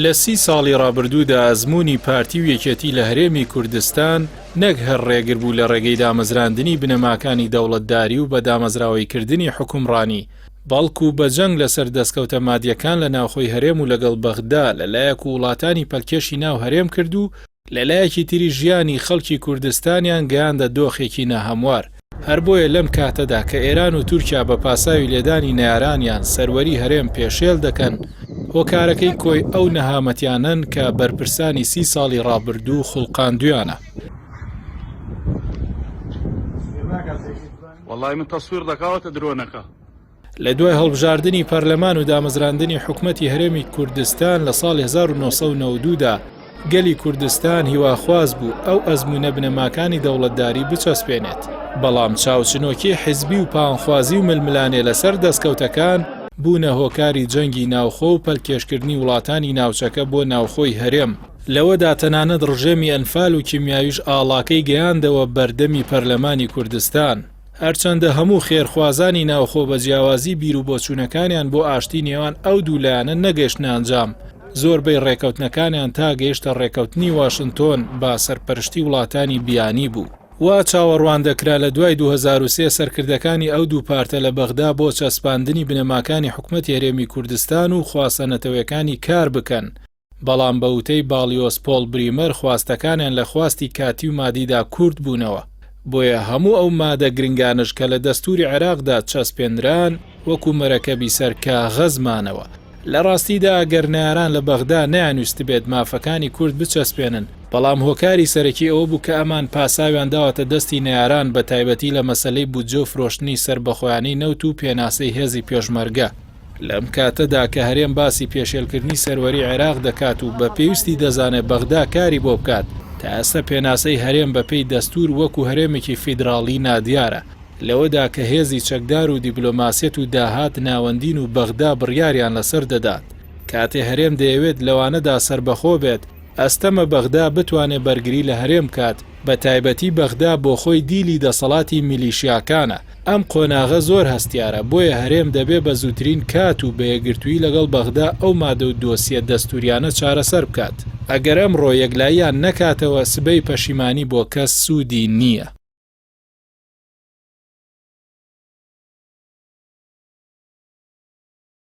لە سی ساڵی ڕابردوودا ئەزموونی پارتی و یەکێتی لە هەرێمی کوردستان نەک هەر ڕێگر بوو لە ڕێگەی دامەزراندنی بنەماکانی دەوڵەتداری و بە دامەزراوەییکردنی حوکمڕانی، بەڵکو بە جەنگ لەسەر دەستکەوتە مادیەکان لە ناوخۆی هەرێم و لەگەڵ بەغدا لە لایەک و وڵاتانی پەلکێشی ناو هەرێم کرد و لە لایەکی تریش ژیانی خەڵکی کوردستانیان گەیاندە دۆخێکی ناهەموار. هەر بۆیە لەم کاتەدا کە ئێران و تورکیا بە پاساوی لێدانی نەیارانیان سەروەری هەرێم پێشێل دەکەن، هۆکارەکەی کۆی ئەو نەهامەتیانەن کە بەرپرسانی سی ساڵی ڕابردوو خوڵقاندویانە. لە دوای هەڵبژاردنی پەرلەمان و دامەزراندنی حکومەتی هەرێمی کوردستان لە ساڵی 1992 دا گەلی کوردستان هیواخواز بوو ئەو ئەزموونە بنەماکانی دەوڵەتداری بچەسپێنێت، بەڵام چاوچنۆکی حیزبی و پانخوازی و ململانێ لەسەر دەستکەوتەکان بوونە هۆکاری جەنگی ناوخۆ و پەلکێشکردنی وڵاتانی ناوچەکە بۆ ناوخۆی هەرێم، لەوەدا تەنانەت ڕژێمی ئەنفال و کیمیاویش ئاڵاکەی گەیاندەوە بەردەمی پەرلەمانی کوردستان. هەرچەندە هەموو خێرخوازانی ناوخۆ بە جیاوازی بیروبۆچوونەکانیان بۆ ئاشتی نێوان ئەو دوو لایەنە نەگەیشتنە ئەنجام، زۆربەی ڕێکەوتنەکانیان تا گەیشتە ڕێکەوتنی واشنتۆن بە سەرپەرشتی وڵاتانی بیانی بوو. وا چاوەڕوان دەکرا لە دوای 2003 سەرکردەکانی ئەو دوو پارتە لە بەغدا بۆ چەسپاندنی بنەماکانی حکومەتی هەرێمی کوردستان و خواستە نەتەوەیەکانی کار بکەن، بەڵام بە وتەی باڵیۆز پۆڵ بریمەر خواستەکانیان لە خواستی کاتی و مادیدا کورت بوونەوە، بۆیە هەموو ئەو مادە گرنگانەش کە لە دەستووری عێراقدا چەسپێنران وەکو مەرەکەبی سەر کاغەز مانەوە. لە ڕاستیدا ئەگەر نەیاران لە بەغدا نەیانویستبێت مافەکانی کورد بچەسپێنن، بەڵام هۆکاری سەرەکی ئەوە بوو کە ئەمان پاساویان داوەتە دەستی نەیاران بە تایبەتی لە مەسەلەی بودجە و فرۆشتنی سەربەخۆیانەی نەوت و پێناسەی هێزی پێشمەرگە. لەم کاتەدا کە هەرێم باسی پێشێلکردنی سەروەری عێراق دەکات و بە پێویستی دەزانێت بەغدا کاری بۆ بکات، تا ئێستا پێناسەی هەرێم بەپێی دەستوور وەکو هەرێمێکی فیدراڵی نادیارە، لەوەدا کە هێزی چەکدار و دیبلۆماسیەت و داهات ناوەندین و بەغدا بڕیاریان لەسەر دەدات. کاتێ هەرێم دەیەوێت لەوانەدا سەربەخۆ بێت، ئەستەمە بەغدا بتوانێ بەرگری لە هەرێم بکات، بەتایبەتی بەغدا بۆخۆی دیلی دەسەڵاتی میلیشیاکانە، ئەم قۆناغە زۆر هەستیارە، بۆیە هەرێم دەبێ بە زووترین کات و بە یەکگرتوویی لەگەڵ بەغدا ئەو مادە و دۆسیە دەستووریانە چارەسەر بکات. ئەگەر ئەمڕۆ یەکلاییان نەکاتەوە، سبەی پەشیمانی بۆ کەس سوودی نییە.